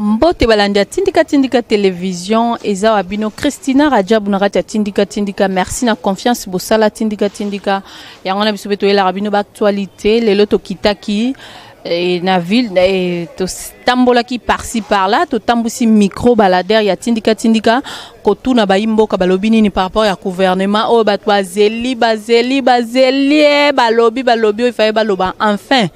Mbote balandi ya Tindika Tindika Television, eza wa bino Christina Rajabu na kati ya Tindika Tindika. Merci na confiance bosala Tindika Tindika. Yango na biso pe toyelaka bino ba actualité. Lelo tokitaki na ville totambolaki par-ci par-là, totambusi micro baladeur ya Tindika Tindika kotuna bayi mboka balobi nini par rapport ya gouvernement oyo bato bazeli bazeli bazeli balobi balobi oyo ifaye baloba. Enfin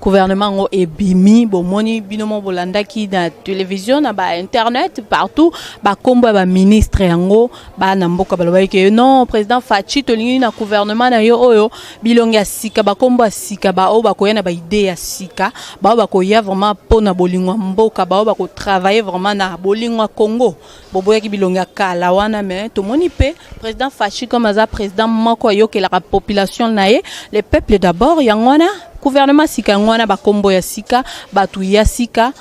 gouvernement ngo ebimi, bomoni bino mo bolandaki na télévision, na ba internet, partout, bakombo ya baministre yango. Bana mboka balobaki ke non, président Fatshi, tolingi na gouvernement na yo oyo bilongi ya sika, bakombo ya sika, baoyo bakoya na baidée ya sika, baoyo bakoya vraiment mpona bolingo ya mboka, baoyo bakotravailler vraiment na bolingo ya Congo. Boboyaki bilongi ya kala wana. Mais tomoni mpe président Fatshi, comme aza président moko ayokelaka population na ye, le peuple d'abord, yango wana gouvernement sika yango wana, bakombo ya sika, bato ya sika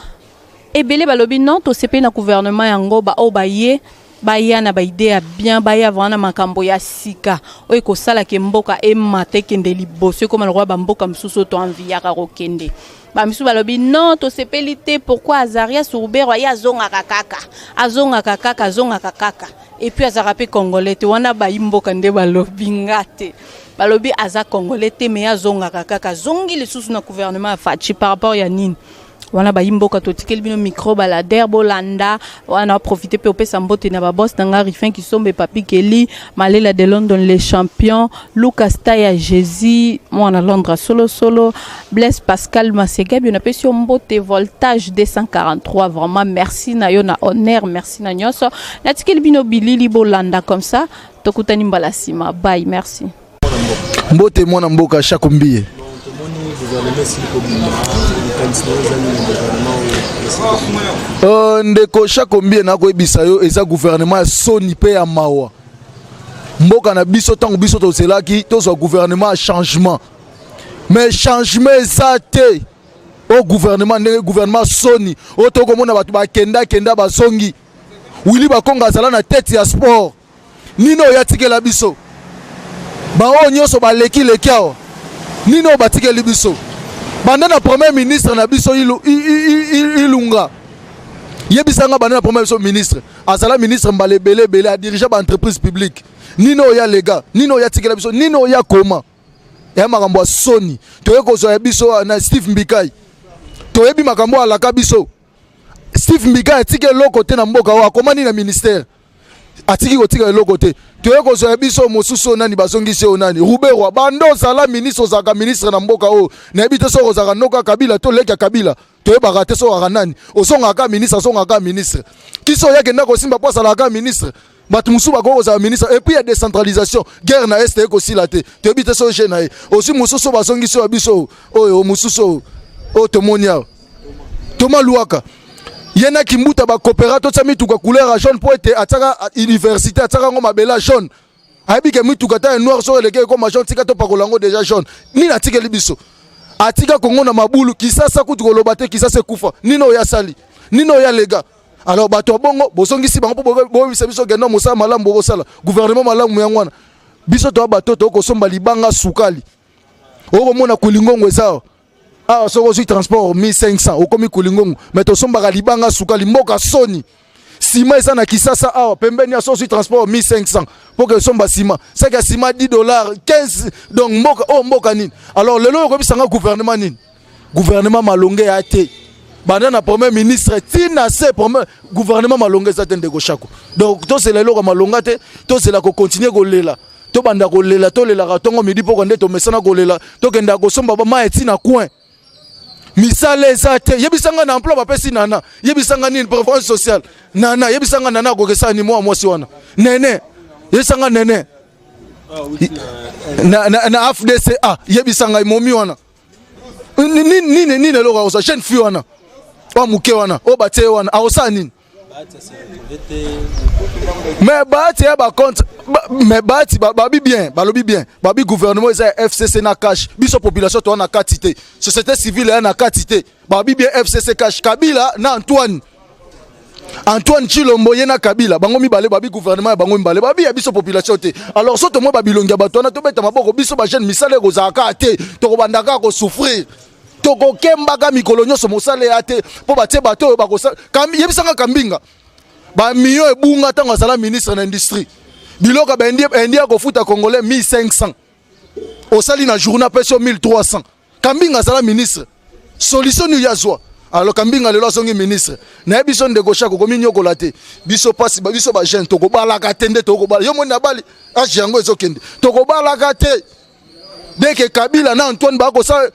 ebele. Balobi non, tosepeli na gouvernement yango. Baoyo baye baya na baidée ya bien, baya vraiment na makambo ya sika oyo ekosalaka mboka emata, ekende liboso, ekóma lokola bamboka mosusu oyo toenviaka kokende. Bamisusu balobi non, tosepeli te. Pourquoi Azarias Ruberwa ye azongaka kaka, azongaka kaka, azongaka kaka, et puis azalaka mpe Congolais te? Wana bayi mboka nde balobi, nga te. Balobi aza Congolais te, mais azongaka kaka, azongi lisusu na gouvernement ya Fatshi par rapport ya nini? Wana bayi mboka, totikeli bino micro baladeur, bolanda wana. Profite mpe opesa mbote na baboss na nga, Rifin Kisombe, Papi Keli Malela de London, les champions, Lucas Taya, Jésus mwana Londres, solosolo, Blaise Pascal Masegabi, napesi yo mbote. Voltage 243, vraiment merci na yo na honneur, merci na nyonso. Natikeli bino bilili, bolanda comme ça. Tokutani mbala nsima, bye, merci. Mbote mwana mboka Shako Mbiye. Tomoni gouvernement esili kobima. Likanisi na yo eza nini, gouvernement oyo esili kobima? Ndeko Shako Mbiye, nakoyebisa yo, eza gouvernement ya soni mpe ya mawa. Mboka na biso, ntango biso tozelaki tozwa gouvernement ya changement, mais changement eza te. O gouvernement ndenge gouvernement soni oyo, tokomona bato bakendakenda, bazongi. Willy Bakonga azala na tête ya sport, nini oyo atikela biso? Baoyo nyonso baleki-leki awa, nini oyo batikeli biso? Banda na premier ministre na biso Ilunga, yebisanga, banda na premier biso ministre, azala ministre mbala ebele ebele, adirige baentreprise publique, nini oyo alega? Nini oyo atikela biso? Nini oyo akoma? Ya makambo ya soni. Toye kozwa ya biso na Steve Mbikai, toyebi makambo oyo alaka biso. Steve Mbikai atiki eloko te na mboka oyo. Akoma nini na ministère? Atiki kotika eloko te. Toye kozwa ya biso mosusu oyo nani bazongisi oyo nani, Ruberwa. Bando ozala ministre, ozalaka ministre na mboka oyo, nayebi te soki ozalaka noka Kabila to leki ya Kabila, toyebaka te soki ozalaka nani. Ozongaka ministre, azongaka ministre, kisi oyo akenda kosimba mpo azalaka ministre. Bato mosusu bakoki kozala ministre. Et puis ya décentralisation, guerre na Est ekosila te, toyebi te soki je na ye ozwi mosusu oyo bazongisi oyo ya biso oyo mosusu oyo tomoni awa, Toma Luwaka, ye na Kimbuta bakopera totia mituka couleur ya jaune, mpo ete atiaka université, atiaka yango mabele ya jaune. Ayebi ke mituka ta ya noir soki eleki ekoma jaune, tika topakola yango déjà jaune. Nini atikeli biso? Atika Kongo na mabulu. Kisasa kutu koloba te, Kisasa ekufa. Nini oyo asali? Nini oyo alega? Alors bato ya bongo bozongisi bango mpo boyebisa biso kenda mosala malamu, bokosala gouvernement malamu. Yango wana biso toya bato tokosomba libanga sukali. Okomona Kulingongo eza awa awa, soki ozwi transport 1500, okomi Kulingongo, mais tosombaka libanga sukali. Mboka soni. Nsima eza na Kisasa awa pembeni ya, soki ozwi transport 1500 mpo ke osomba nsima, saki ya nsima 10 $, 15. Donc mboka oyo mboka nini? Alors lelo oyo okobisanga gouvernement nini? Gouvernement malonge ya te. Banda na premier ministre ntina se premier gouvernement, malonga eza te, ndeko Shako. Donc tozela eloko ya malonga te, tozela kocontinuer kolela. Tobanda kolela, tolelaka ntongo, midi, poko, nde tomesana kolela. Tokendaka kosomba bamai etina coin, misala eza te. Yebisanga na emploi bapesi nana, yebisanga nini prévoyance sociale nana, yebisanga nana akokesala ni mwa mwasi wana nene, yebisanga nene na AFDC-A, yebisanga momi wana nini nini eloko akosala? Jeune fille wana oyo moke wana oyo batie ye wana, akosala nini? Mais Bahati ya bacompte, mais Bahati babi bien, balobi bien, babi gouvernement eza ya FCC na CACH. Biso population toza na kati te, société civile eya na kati te. Babi bien FCC, CACH, Kabila na Antoine, Antoine Tshilombo, ye na Kabila, bango mibale babi gouvernement ya bango mibale, babi ya biso population te. Alors so tomoi babilongi ya bato wana, tobeta maboko. Biso bajeune, misala ekozala kaka te, tokobanda kaka kosouffrir. Tokokembaka mikolo nyonso, mosala eya te mpo batie bato oyo bakosala. Yebisanga, Kambinga, bamillion ebunga ntango azala ministre na industrie. Biloko baindi ya kofuta Congolais 1500, osali na journée, apesi yo 1300. Kambinga azala ministre, solution nini azwa? Alors Kambinga lelo azongi ministre. Nayebi biso, ndeko Shako, okomi nyokola te. Biso pasi, biso bajeune tokobalaka te. Nde tokobala, yo moni nabali, age yango ezokende, tokobalaka te. Dès que Kabila na Antoine bakosala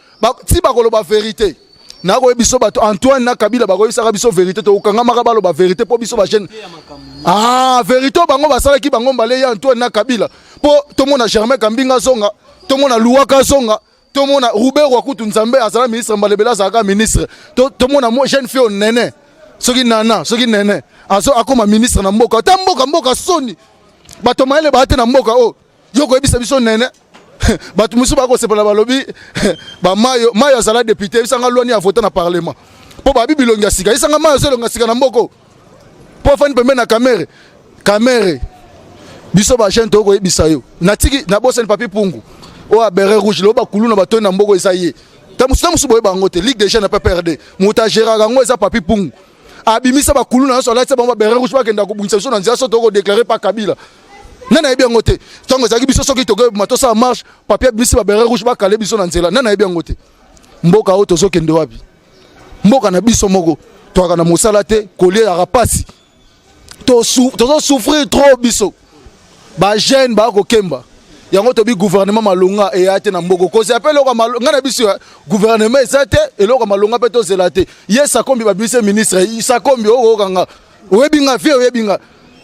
ti bakoloba vérité, nakoyebi biso bato Antoine na Kabila bakoyebisaka biso vérité, tokokangamaka. Baloba vérité mpo biso bajeune, ah, vérité oyo bango basalaki, bango mbale ya Antoine na Kabila, mpo tomona Germain Kambinga azonga, tomona Luwaka azonga, tomona Ruberwa kutu. Nzambe, azala ministre mbalebele, azalaka ministre. Tomona jeune fille nene, soki nana, soki nene azo akoma ministre na mboka ta mboka. Mboka soni, bato mayele baa te na mboka oyo. Yo koyebisa biso nene, bato mosusu bakosepela, balobi bamayo mayo azala député. Yebisanga lwani avote na parlement mpo babi bilongi ya sika. Yebisanga, mayo aza elongi ya sika na mboka mpo afandi pembeni na Kamerhe? Kamerhe, biso bajeune tokoyebisa yo. Natiki, nabosani Papi Pungu oyo abéret rouge. Lelo bakulu na batoi na mboka eza ye. Ta mosusu boyeba yango te. Ligue des jeunes PPRD, moto agéraka yango eza Papi Pungu. Abimisa bakulu na nyonso, alatisa bango babéret rouge, bakenda kobungisa biso na nzela. So tokodéclarer pa Kabila, nani ayebi yango te? Ntango ezalaki biso, soki tokobima tosala marche, Papi abimisi babéret rouge, bakale biso na nzela. Nani ayebi yango te? Mboka oyo tozokende wapi? Mboka na biso moko, toyaka na mosala te, kolieyaka pasi, tozosouffrir trop. Biso bajeune bakokemba yango. Tobi gouvernement malonga eya te na mboka. Kozela mpe eloko ngai na biso, gouvernement eza te, eloko malonga mpe tozela te. Ye Sakombi, babimisi ministre Sakombi, okokanga, oyebi nga vie, oyebi nga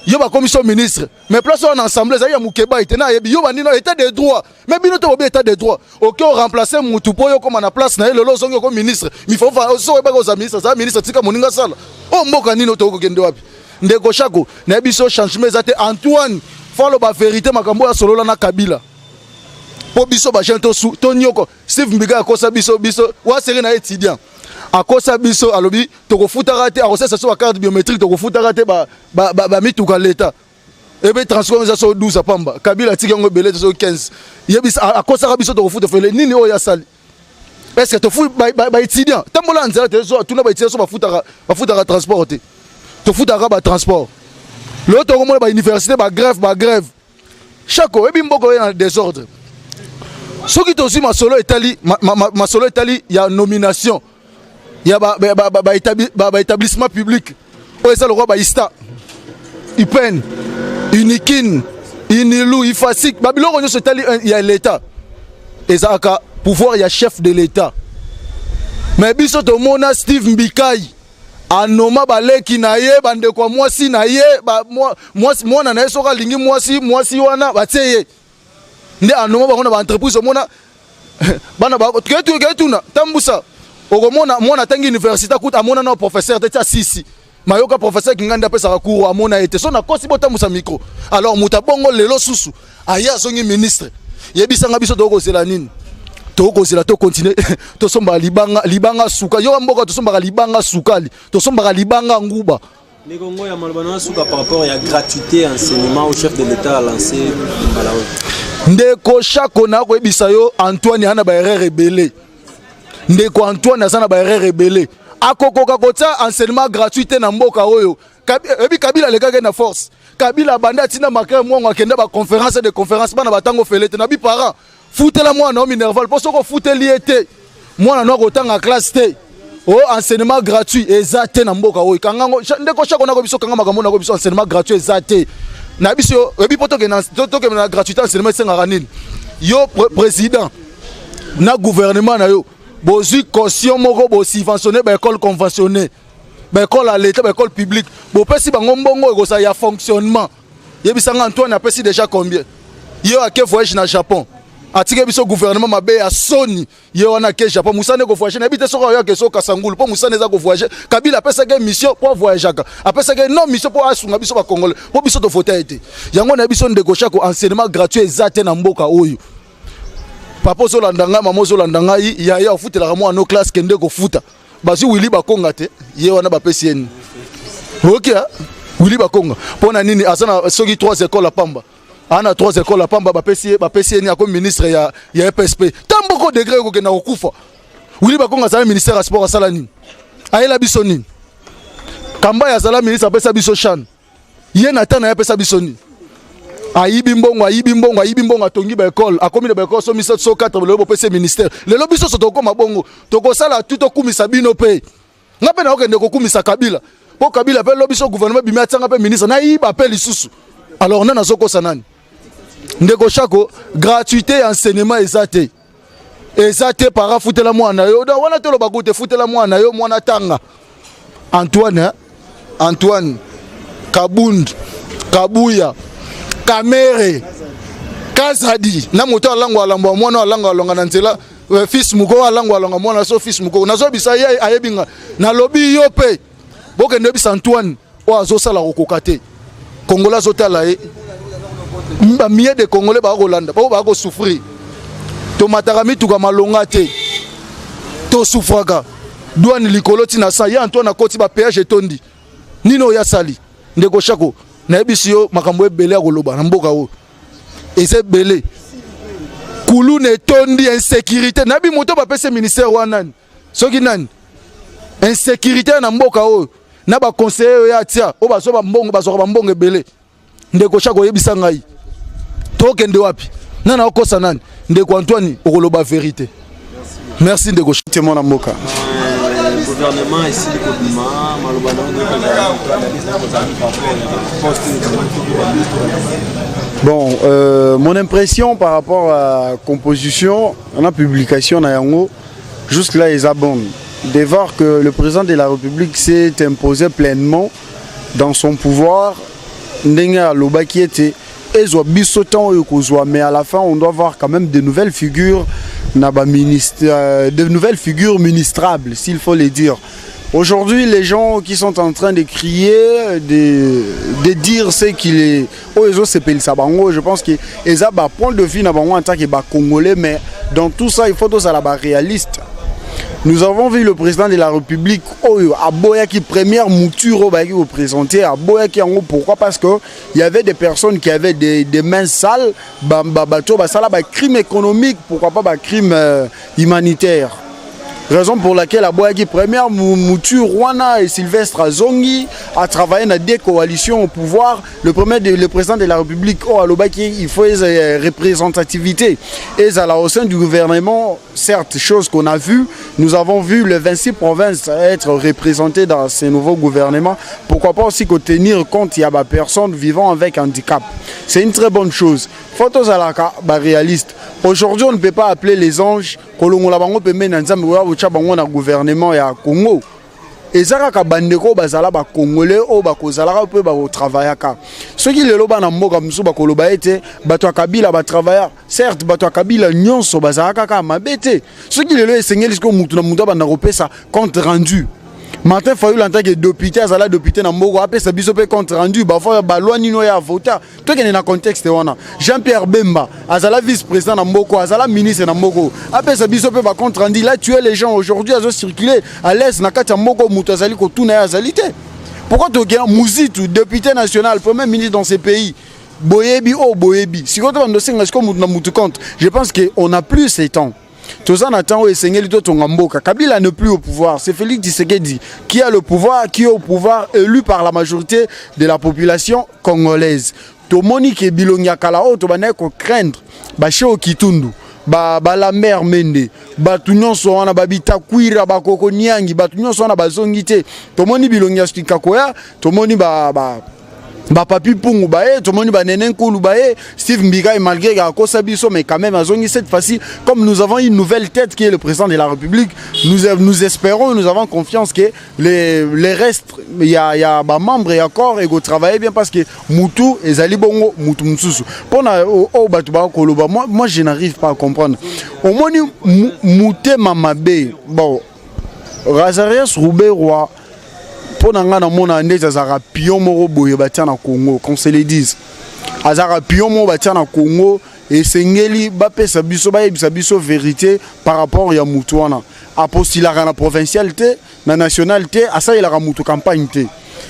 yo, bakomi so ministre, mais place wana ensemble ezali ya Mokebai te. Nayebi yo bandino état de droit, mais bino to bobi état de droit, oke oremplace mutu mpo oyo okóma na place na ye. Lelo ozongi oko ministre, mifo so oyebaki oza ministre, aza ministre, tika moninga asala. Oyo mboka nini? Tokokende wapi, ndeko Shako? Nayebi so changement eza te. Antoine fo aloba vérité, makambo oyo asolola na Kabila, mpo biso bajeune tonyoko. Steve Mbika akosa biso, biso waseri na étudiant, akosa biso, alobi tokofutaka te, akosalisa so bacarte biométrique, tokofutaka te bamituka leta ebe transport eza so 12 apamba. Kabila atiki yango ebele te, so 15. Yebisa, akosaka biso tokofuta fele nini oyo asali? Est ce que tofu baétudiant? Tambola na nzela te, tuna baétudiant so bafutaka transport te. Tofutaka batransport. Lelo tokomona bauniversité bagrève, bagrève. Chaque oyebi mboka oyo na désordre. Soki tozwi masolo etali masolo etali ya nomination ya baétablissement public oyo eza lokola baISTA, IPN, UNIKIN, UNILU, IFASIC, babiloko nyonso etali ya l'état, ezalaka pouvoir ya chef de l'état. Mais biso tomona Steve Mbikai anoma baleki na ye, bandeko ya mwasi na ye, mwana na ye, soki alingi mwasi, mwasi wana batie ye nde anoma bango na baentreprise. Omona bana ketuna, tambusa, okomona mwana atangi université, akuta amona na professeur te, tia sisi mayoka professeur Kingandi apesaka cours, amona ye te. So nakosi, botambusa micro. Alors moto abongo lelo susu aye azongi ministre. Yebisanga, biso tokozela nini? Tokozela tokontinue tosombaka libanga, libanga suka yoka mboka, tosombaka libanga sukali, tosombaka libanga nguba. Ndeko Ngoya, maloba na suka par rapport ya gratuité enseignement au chef de l'État a lancé mbala oyo. Ndeko Shako, na koyebisa yo, Antoine aza na baerreur ebele. Ndeko Antoine aza na baerreur ebele. Akokoka kotia enseignement gratuit te na mboka oyo. Ebi Kabila alekaki na force. Kabila abandi, atinda Makere Mwango, akende baconférence de conférence, bana batango fele te. Na bi parent, futela mwana o minerval, mpo soki ofuteli ye te, mwana no akotanga classe te. O enseignement gratuit eza te na mboka oyo. Kangango, ndeko Shako, nako biso kanga makambo nako biso. Enseignement gratuit eza te na biso. Oyebi mpo tokende na gratuité enseignement esengaka nini? Yo président na gouvernement na yo, bozwi caution moko, bosubventionne baécole conventionné, baécole ya l'état, baécole publique, bopesi bango mbongo ekozala ya fonctionnement. Yebisanga, Antoine apesi déjà combien? Ye ake voyage na Japon, atiki biso gouvernement mabe ya soni. Ye wana ake Japon, mosana ekovoyage, nayebi te soki ayoke so Kasangulu, mpo mosana eza kovoyage. Kabila apesaki mission mpo avoyageaka, apesaki non mission mpo asunga biso bacongolais, mpo biso tofota ye te. Yango na biso, ndeko Shako, enseignement gratuit eza te na mboka oyo. Papa ozolanda ngai, mama ozolanda ngai, yaya ofutelaka mwana no classe, kende kofuta. Bazwi Wili Bakonga te, ye wana bapesi ye nini? Oki Wili Bakonga mpo na nini? Aza na soki 3 école apamba, ana 3 école apamba, bapesi ye, bapesi ye nini? Akomi ministre ya EPSP. Tamboko degré ekokenda kokufa. Willy Bakonga azala ministère ya sport, asala nini? Ayela biso nini? Kambayi azala ministre, apesa biso CHAN. Ye na ta na ye apesa biso nini? Ayibi mbongo, ayibi mbongo, ayibi mbongo, atongi baécole, akomi na baécole so misato, so 4. Lelo bopesi ministère. Lelo biso so tokóma bongo, tokosala tu, tokumisa bino mpe. Nga mpe nakokende kokumisa Kabila, mpo Kabila mpe lobi so gouvernement bimi, atianga mpe ministre, nayiba mpe lisusu. Alors nani azokosa nani? Ndeko Chako, gratuité ya enseignement eza te, eza te. Para futela mwana yo. Donc wana toloba te, futela mwana yo, mwana tanga. Antoine, Antoine Kabund, Kabuya, Kamerhe, Kazadi na moto alango alambwa mwana alango alonga na nzela, fils moko alango alonga mwana so fils moko nazobisa ye, ayebi nga. Nalobi yo mpe bokende oyebisa Antoine oyo azosala kokoka te. Congolais azotala ye, bamilliers de Congolais bakolanda bao bakosouffrir. Tomataka mituka malonga te, tosouffraka, douane likolo ntina sa ye. Antoine akoti, bapéage etondi. Nini oyo asali? Ndeko Chako, nayebisi yo, makambo ebele ya koloba na mboka oyo eza ebele. Kuluna etondi, insécurité. Nayebi moto bapesi ministère wana nani, soki nani. Insécurité na mboka oyo na baconseiller oyo atia, oyo bazwa bambongo, bazwaka bambongo ebele. Ndeko Chako, oyebisa ngai, tokende wapi? Nani akokosa nani? Ndeko Antoine, okoloba vérité. Merci, ndeko. Te, mwana mboka. Gouvernement esili kobima, maloba na poste? Bon, mon impression par rapport à la composition, la publication na yango, jusque-là, est bonne. De voir que le président de la République s'est imposé pleinement dans son pouvoir, ndenge alobaki ete ezwa biso temps oyo kozwa, mais à la fin on doit voir quand même de nouvelles figures na ba ministre, de nouvelles figures ministrables, s'il faut le dire. Aujourd'hui, les gens qui sont en train de crier, de dire ce qu'il est, oyo ezosepelisa bango, je pense que eza ba point de vue na bango en tant que ba Congolais, mais dans tout ça, il faut tozala ba réaliste. Nous avons vu le président de la République oyo aboyaki première mouture oyo bayaki koprésenter, aboyaki yango. Pourquoi? Parce que il y avait des personnes qui avaient des mains sales, bato basala bacrime économique, pourquoi pas bacrime humanitaire, raison pour laquelle aboyaki première mouture wana. Et Sylvestre azongi a travaillé dans des coalitions au pouvoir. Le président de la République oyo alobaki il faut représentativité ezala au sein du gouvernement, certes, chose qu'on a vu. Nous avons vu les 26 provinces être représentées dans ce nouveau gouvernement. Pourquoi pas aussi que tenir compte il y a des personnes vivant avec handicap? C'est une très bonne chose. Faut tozalaka ba réaliste. Aujourd'hui, on ne peut pas appeler les anges, kolongola bango pembeni na Nzambe, oya kotya bango na gouvernement ya Congo. Eza kaka bandeko oyo bazala bacongolais, oyo bakozalaka mpe bakotravaillaka. Soki lelo bana mboka mosusu bakoloba ete bato ya Kabila batravailleur, certes, bato ya Kabila nyonso bazalaka kaka mabe te. Soki lelo esengeli sikoyo mutu na mutu abanda kopesa compte rendu, Martin Fayulu en tant que député, azala député na mboka, apesa biso mpe compte rendu bafo balwa nini oyo avota, tokende na contexte wana. Jean Pierre Bemba azala vice président na mboka, azala ministre na mboka, apesa biso mpe bacompte rendu. Il a tué les gens, aujourd'hui azocirculer à l'aise na kati ya mboka, moto azali kotuna ye azali te. Pourquoi tokenda Muzito, député national, premier ministre dans ce pays? Boyebi oyo boyebi sikoyo, to bando osenga sikoyo mutu na mutu compte. Je pense que on a plus ce temps. Toza na temps oyo esengeli totonga mboka. Kabila n'est plus au pouvoir, c'est Félix Tshisekedi qui a le pouvoir, qui est au pouvoir, élu par la majorité de la population congolaise. Tomoni ke bilongi ya kala oyo tobandaki kocraindre, baShe Okitundu, baLambert Mende, bato nyonso wana, baBitakwira, bakoko niangi, bato nyonso wana bazongi te. Tomoni bilongi ya sika koya, tomoni ba baPapy Pungu baye, tomoni banene Nkulu baye, Steve Mbikai, malgré akosa biso, mais quand même azongi. Cette fois-ci, comme nous avons une nouvelle tête qui est le président de la République, nous espérons, nous avons confiance que les restes ya bamembre ya corps ekotravailler bien, parce que mutu ezali bongo mutu mosusu mpona oyo bato bakoloba. Moi, je n'arrive pas à comprendre. Omoni mutema mabe. Bon, Azarias Ruberwa, mpo na ngai, namona ndeti azalaka pion moko boye batia na Congo. Qu'on se le dise, azalaka pion moko batia na Congo. Esengeli bapesa biso, bayebisa biso vérité par rapport ya mutu wana. Apostulaka na provincial te, na national te, asalelaka mutu campagne te.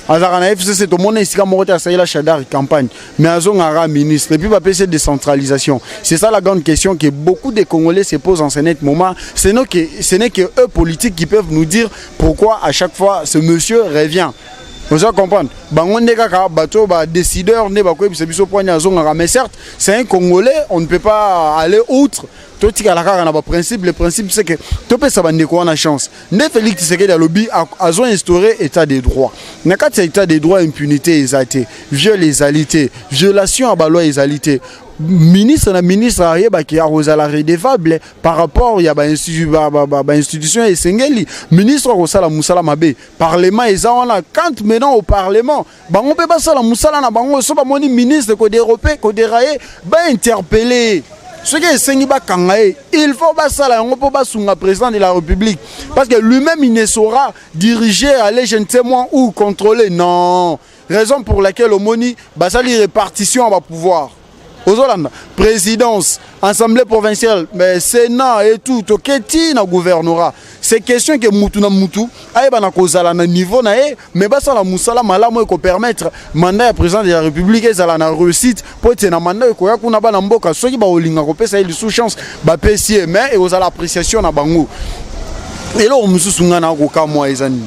Azalaka na FCC, tomona esika moko te asalela Shadary campagne, mais azongaka ministre et puis bapesi décentralisation. C'est ça la grande question que beaucoup de Congolais se posent en ce net moment. Ce n'est que eux politiques qui peuvent nous dire pourquoi à chaque fois ce monsieur revient. Oza comprendre, bango nde kaka bato badécideur nde bakoyebisa biso poani azongaka. Mais certes, c'est un Congolais, on ne peut pas aller outre. Totikala kaka na baprincipe. Le principe, c'est que topesa bandeko wana chance. Nde Félix Tshisekedi alobi azo instauré état de droit. Na kati ya état de droit, impunité eza te, viol ezali te, violation ya baloi ezali te. Ministre na ministre ayebaki akozala redevable par rapport ya bainstitution esengeli. Ministre akosala mosala mabe, parlement eza wana. Quand maintenant au parlement, bango mpe basala mosala na bango. So bamoni ministre kodérober, kodérailler, bainterpeller. Soki esengi bakanga ye, il faut basala yango mpo basunga président de la République, parce que lui-même, il ne saura diriger, aller je ne sais moi où, contrôler. Non, raison pour laquelle omoni basali répartition ya bapouvoir. Ozolanda présidence, assemblée provinciale, mais sénat et tout, toketi na gouvernorat. C'est question que mutu na mutu ayeba na kozala na niveau na ye, mais basala mosala malamu ekopermettre mandat ya président de la République ezala na réussite, mpo ete na mandat ekoya kuna, bana mboka soki bakolinga kopesa ye lisusu chance, bapesi ye, mais ekozala appréciation na bango. Eloko mosusu ngai na kokamwa eza nini?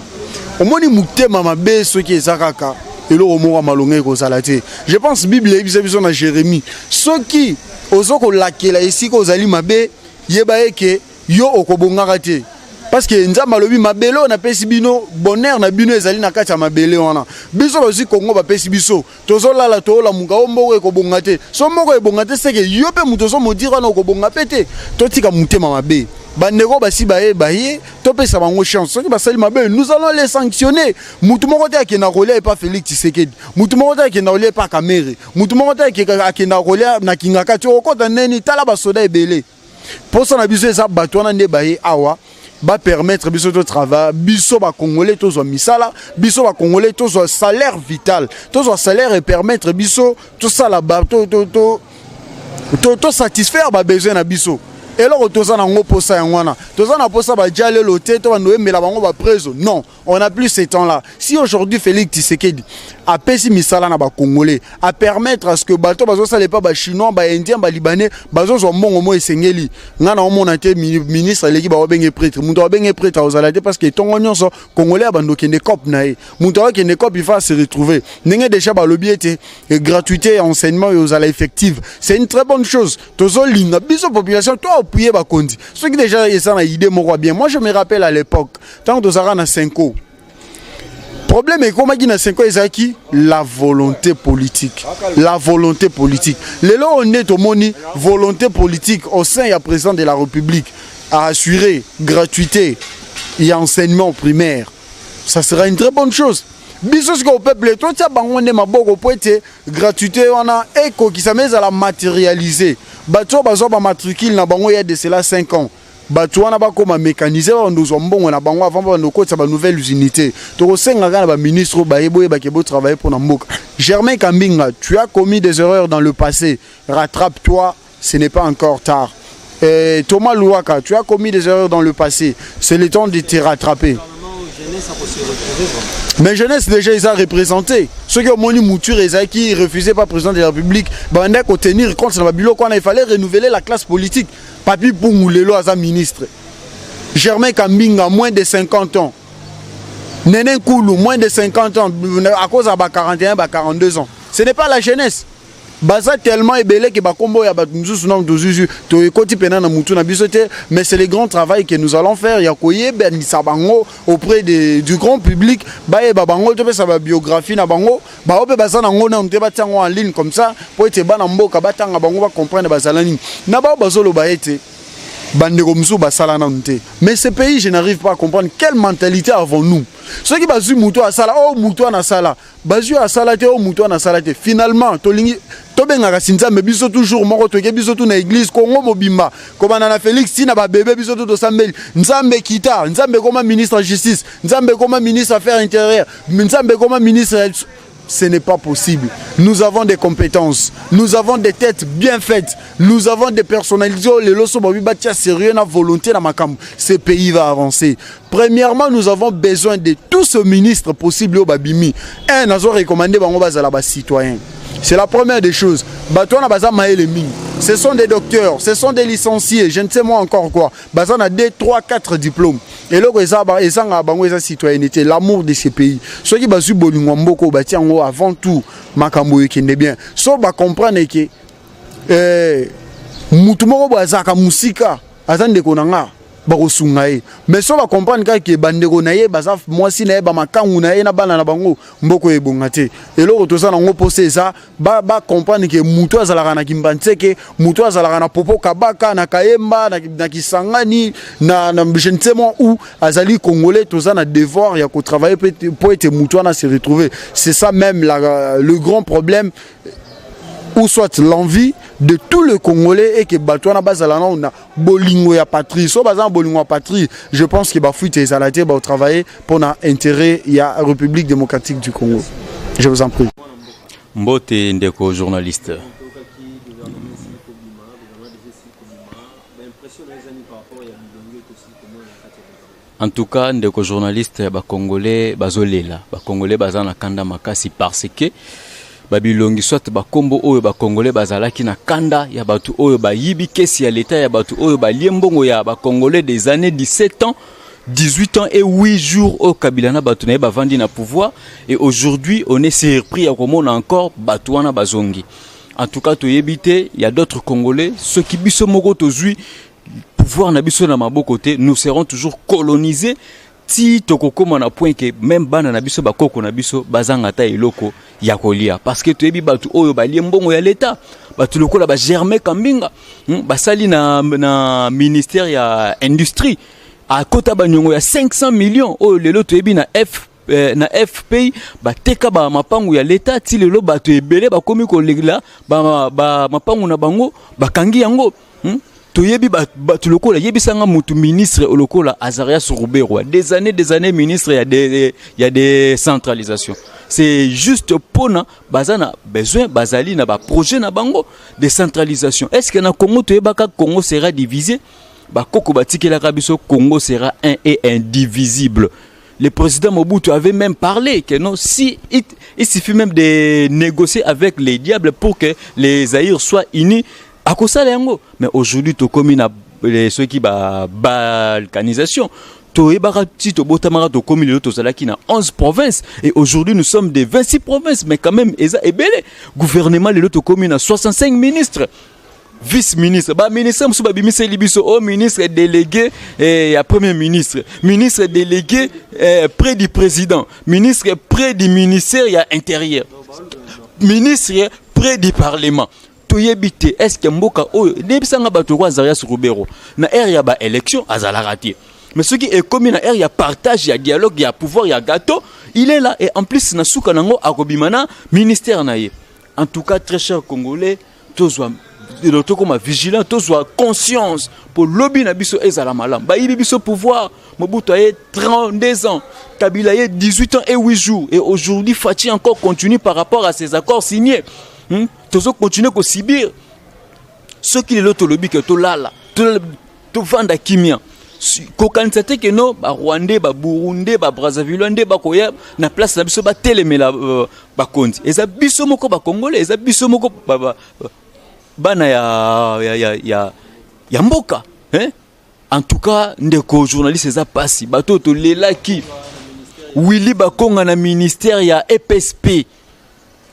Omoni motema mabe, soki eza kaka eloko moko ya malonga, ekozala te. Je pense Bible eyebisa biso na Jérémie: soki oza kolakela esika ozali mabe, yeba eke yo okobongaka te, parce que Nzambe alobi: mabele oyo napesi bino, bonheur na bino ezali na kati ya mabele wana. Biso bazwi Kongo, bapesi biso, tozolala, toolamuka o moko ekobonga te. So moko ebonga te, seke yo mpe moto ozomodire wana okobonga mpe te. Totika motema mabe. Bandeko basi bayeba ye, topesa bango chance. Soki basali mabe, nous allons les sanctionner. Mutu moko te akenda kolia epa Félix Tshisekedi, mutu moko te akenda kolia epa Kamerhe, mutu moko te akenda kolia na Kingakati. Okokɔta ndeni? Tala basoda ebele. Mposa na biso eza bato wana nde baye awa bapermettre biso totravaille, biso bacongolais tozwa misala, biso bacongolais tozwa salaire vital, tozwa salaire epermettre biso tosala to satisfaire babesoin na biso. Eloko toza nango mposa yango wana. Toza na mposa badia lelo te to bando oyembela bango bapreso. Non, on a plus ce temps là. Si aujourd'hui Félix Tshisekedi apesi misala na bacongolais, apermettre à ce que bato bazosala epa bachinois, baindien, balibanais bazozwa mbongo mo esengeli, ngai na omona te ministre aleki baobenge prêtre. Moto abenge prêtre akozala te, parce que ntongo nyonso congolais abando okende cope na ye. Moto akokende cope, il faut se retrouver. Ndenge déjà balobi ete gratuité ya enseignement oyo ozala effective, c'est une très bonne chose. Tozolinga biso population to appuyer bakonzi soki déjà eza na idée moko ya bien. Moi, je me rappelle à l'époque, ntango tozalaka na 5, problème ekomaki na 5 ezalaki la volonté politique, la volonté politique. Lelo oyo nde tomoni volonté politique au sein ya président de la République à assurer gratuité ya enseignement primaire. Ça sera une très bonne chose. Biso sikoyo peuple totia bango nde maboko po ete gratuité wana ekokisama, ezala matérialisé. Bato oyo bazwa bamatricule na bango ya de cela 5 ans, bato wana bakóma mécanisé, babanda kozwa mbongo na bango avant babanda kokotisa banouvelles unités. Tokosenga kaka na baministre oyo baye, boyebake botravaille mpo na mboka. Germain Kambinga, tu as commis des erreurs dans le passé, rattrape-toi, ce n'est pas encore tard. Et Thomas Louaka, tu as commis des erreurs dans le passé, c'est le temps de te rattraper. Mais jeunesse déjà eza représenté. Soki omoni mouture ezalaki refusé par président de la République, babandaki kotenir compte na babiloko wana. Il fallait renouveler la classe politique. Papi Pungu lelo aza ministre, Germain Kambinga moins de 50 ans, Nene Nkulu moins de 50 ans, à cause ya ba 41, ba 42 ans. Ce n'est pas la jeunesse. Baza tellement ebele ke bakombo ya bato mosusu nano tozwi, toekoti mpena na mutu na biso te. Mais c'est le grand travail que nous allons faire ya koyebanisa bango auprès du grand public, bayeba bango, topesa babiographie na bango. Bango mpe baza nango nano te, batia yango en ligne comme ça po ete bana mboka batanga bango, bacomprendre bazala nini. Na bao bazoloba ete bandeko mosusu basala nanu te. Mais ce pays, je n'arrive pas à comprendre quelle mentalité avons-nous. Soki bazwi motu asala oyo, motu wana asala, bazwi asala te oyo, motu wana asala te. Finalement tolingi tobengaka si Nzambe biso toujours moko. Toke biso tu na église Kongo mobimba, kobanda na Félix ntina babebe, biso tu tosambeli Nzambe kita, Nzambe ekoma ministre ya justice, Nzambe ekoma ministre affaires intérieures, Nzambe ekoma ministre. Ce n'est pas possible. Nous avons des compétences, nous avons des têtes bien faites, nous avons des personnalités oyo lelo so babi batia sérieux na volonté na makambo, ce pays va avancer. Premièrement, nous avons besoin de tous ce ministre possible oyo babimi. Un, nazo recommander bango bazala ba citoyens. C'est la première des choses. Bato wana baza mayele mingi. Ce sont des docteurs, ce sont des licenciés, je ne sais moi encore quoi. Baza na 2, 3, 4 diplômes. Eloko eza ezanga bango eza citoyenneté, l'amour de ce pays. Soki bazwi bolingo ya mboka oyo batia yango avant tout, makambo ekende bien. So ba comprendre que mutu moko boye azalaka mosika, aza ndeko na nga, bakosunga ye. Mais so bacomprendre kaka ke bandeko na ye baza mwasi na ye, bamakangu na ye na bana na bango, mboka oyo ebonga te. Eloko toza nango mposa eza bacomprendre ke mutu azalaka na Kimbanseke, mutu azalaka na Popo Kabaka, na Kayemba, na Kisangani, na je ne sais moi où, azali Congolais. Toza na devoir ya kotravailler po ete mutu wana se retrouver. C'est ça même le grand problème ou soit l'envie de tout le Congolais et que bato wana bazala nano na bolingo ya patrie. So baza na bolingo ya patrie, je pense que bafuite ezala te, baotravailler mpona intérêt ya République démocratique du Congo. Je vous en prie. Mbote, ndeko journaliste. Tokaki gouvernement esili kobima, gouvernement déjà esili kobima. Baimpression na eza nini par rapport ya bilongi oyo tosili komona na kati ya gouvernement? En tout cas, ndeko journaliste, Bacongolais bazolela, Bacongolais baza na kanda makasi parce que babilongi soit bakombo oyo Bacongolais bazalaki na kanda ya bato oyo bayibi kesi ya leta, ya bato oyo balie mbongo ya Bacongolais des années, 17 ans, 18 ans et 8 jours oyo Kabila na bato na ye bavandi na pouvoir. Et aujourd'hui, on est surpris ya komona encore bato wana bazongi. En tout cas, toyebi te, ya d'autres Congolais. Soki biso moko tozwi pouvoir na biso na maboko te, nous serons toujours colonisés ti tokokóma na point ke même bana na biso, bakoko na biso bazanga ata eloko ya kolia, parce que toyebi bato oyo balie mbongo ya leta, bato lokola baGermain Kambinga, basali na ministère ya Industrie, akota baniongo ya 500 millions oyo lelo toyebi na FPI bateka ba mapangu ya leta. Ti lelo bato ebele bakomi kolela ba mapangu na bango bakangi yango. Toyebi bato lokola, yebisanga mutu, ministre lokola Azarias Ruberwa, des années, des années ministre ya décentralisation. C'est juste mpona baza na besoin, bazali na baprojet na bango décentralisation. Est ce que na Congo toyebaka Congo sera divisé? Bakoko batikelaka biso Congo sera un et indivisible. Le président Mobutu avait même parlé que non, si il suffit même de négocier avec les diables pour que les Zaïre soient unis, akosala yango. Mais aujourd'hui, tokomi na soki ba balkanisation. Toyebaka ti tobotamaka, tokomi lelo, tozalaki na 11 provinces et aujourd'hui nous sommes des 26 provinces, mais quand même eza ebele. Gouvernement lelo tokomi na 65 ministres, vice-ministre, baministre mosusu babimiseli biso o ministre délégué ya Premier ministre, ministre délégué près du président, ministre près du ministère ya Intérieur, ministre près du Parlement. Toyebi te, est ce que mboka oyo nayebisanga bato ko Azarias Ruberwa na ère ya baélection azalaka te, mais soki ekomi na ère ya partage, ya dialogue, ya pouvoir, ya gâteau, il est là. Et en plus, na suka nango akobima na ministère na ye. En tout cas, très cher Congolais, tozwa, tokoma vigilant, tozwa conscience po lobi na biso ezala malamu. Bayibi biso pouvoir. Mobutu aye 32 ans, Kabila ye 18 ans et 8 jours, et aujourd'hui Fatshi encore continue par rapport à ses accords signés, Tozo continuer kosubir. Soki lelo tolobi ke tolala, tovanda kimia, kokanisa te ke no Barwandais, Baburundais, Babrazzaville nde bakoya na place na biso batelemela bakonzi. Eza biso moko Bacongolais, eza biso moko bana ya mboka, hein? En tout cas, ndeko journaliste, eza pasi. Bato oyo tolelaki, Willy Bakonga na ministère ya EPSP,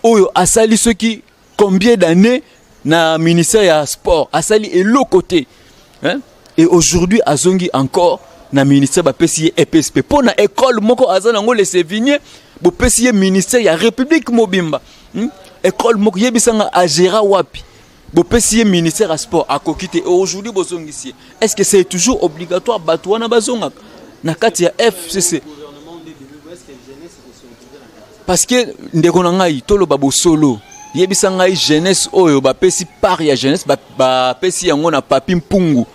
oyo asali soki combien d'années na ministère ya Sport, asali eloko te, hein? Et aujourd'hui azongi encore na ministère, bapesi ye EPSP mpo na école moko aza nango le Sévigné. Bopesi ye ministère ya République mobimba, École moko, yebisanga agéra wapi? Bopesi ye ministère ya Sport, akoki te. Et aujourd'hui bozongisi ye. Est ce que c'est toujours obligatoire bato wana bazongaka na kati ya FCC? Parce que, ndeko na ngai, toloba bosolo. Yebisa ngai, jeunesse oyo bapesi part ya jeunesse, bapesi yango na Papi Mpungu.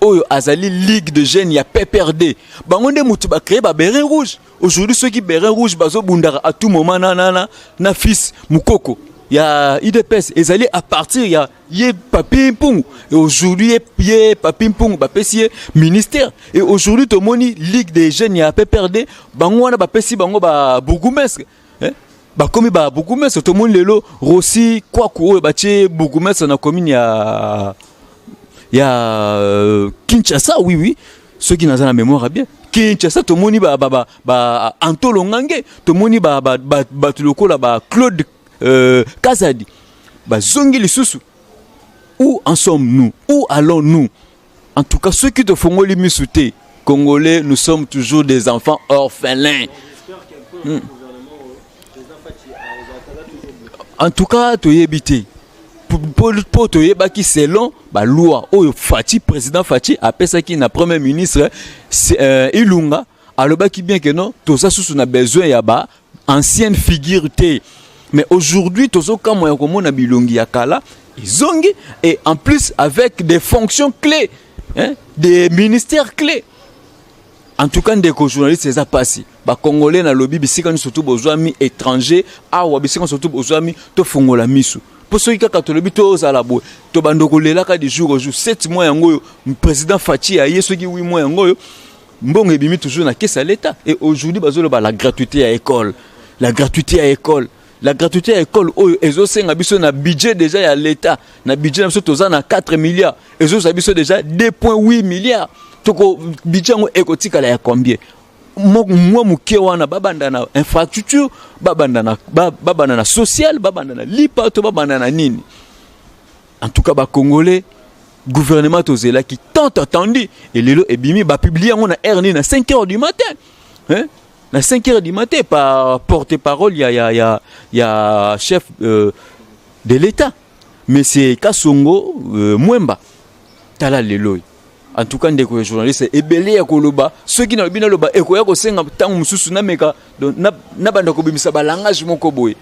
Oyo azali ligue de jeunes ya PPRD. Bango nde mutu ba créer ba béret rouge. Aujourd'hui soki béret rouge bazo bundaka à tout moment na na na, na fils Mukoko ya UDPS ezali à partir ya ye Papi Mpungu. Et aujourd'hui ye, ye Papi Mpungu bapesi ye ministère. Et aujourd'hui tomoni ligue des jeunes ya PPRD bango wana bapesi bango ba bourgmestre, hein? Bakomi ba bourgmestre. Tomoni lelo Rossi Kwaku oyo batie bourgmestre na commune ya Kinshasa. Oui, soki naza na mémoire bien, Kinshasa. Tomoni ba, ba, ba, ba Antolo Ngange, tomoni ba, ba, ba, bato lokola ba Claude Kazadi bazongi lisusu. Où en sommes-nous? Où allons-nous? En tout cas, ceux qui tofongoli misu te, Congolais, nous sommes toujours des enfants orphelins. En tout cas, toyebi te mpo toyebaki selon baloi oyo Fatshi, président Fatshi apesaki na premier ministre Ilunga, alobaki bien que non, toza susu na besoin ya ba ancienne figure te. Mais aujourd'hui tozokamwa ya komona bilongi ya kala ezongi, et en plus avec des fonctions clés, hein, des ministères clés. En tout cas, ndeko journaliste, eza pasi. Bacongolais, nalobi, bisika nyonso tu bozwami, étranger awa, bisika nyonso tu bozwami, tofongola miso, mpo soki kaka tolobi tozala boye, tobanda kolelaka du jour au jour. 7 mois yango oyo président Fatshi aye, soki 8 mois yango oyo, mbongo ebimi toujours na caisse ya l'État. Et aujourd'hui bazoloba la gratuité ya école, la gratuité ya école, la gratuité ya école oyo ezosenga biso na budget déjà ya l'État. Na budget na biso toza na 4 milliards, ezozwa biso déjà 2.8 milliards. Toko budget yango ekotikala ya combien? Mwa moke wana, babanda na infrastructure, babanda na social, babanda na lipa to babanda na nini? En tout cas, bacongolais, gouvernement tozelaki tant attendu, elelo ebimi, bapublier yango na heure nini? Na 5 heures du matin, hein? Na 5 heures du matin, par porte-parole ya chef de l'État, mais c'est Kasongo Mwemba. Tala lelo oyo. En tout cas, ndeko ya journaliste, ebele ya koloba, soki nalobi naloba, ekoya kosenga ntango mosusu nameka nabanda kobimisa balangage moko boye.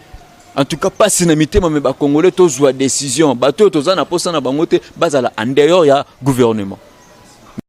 En tout cas, pasi na mitema. Me bacongolais, tozwa décision. Bato oyo toza na posa na bango te, bazala en dehors ya gouvernement.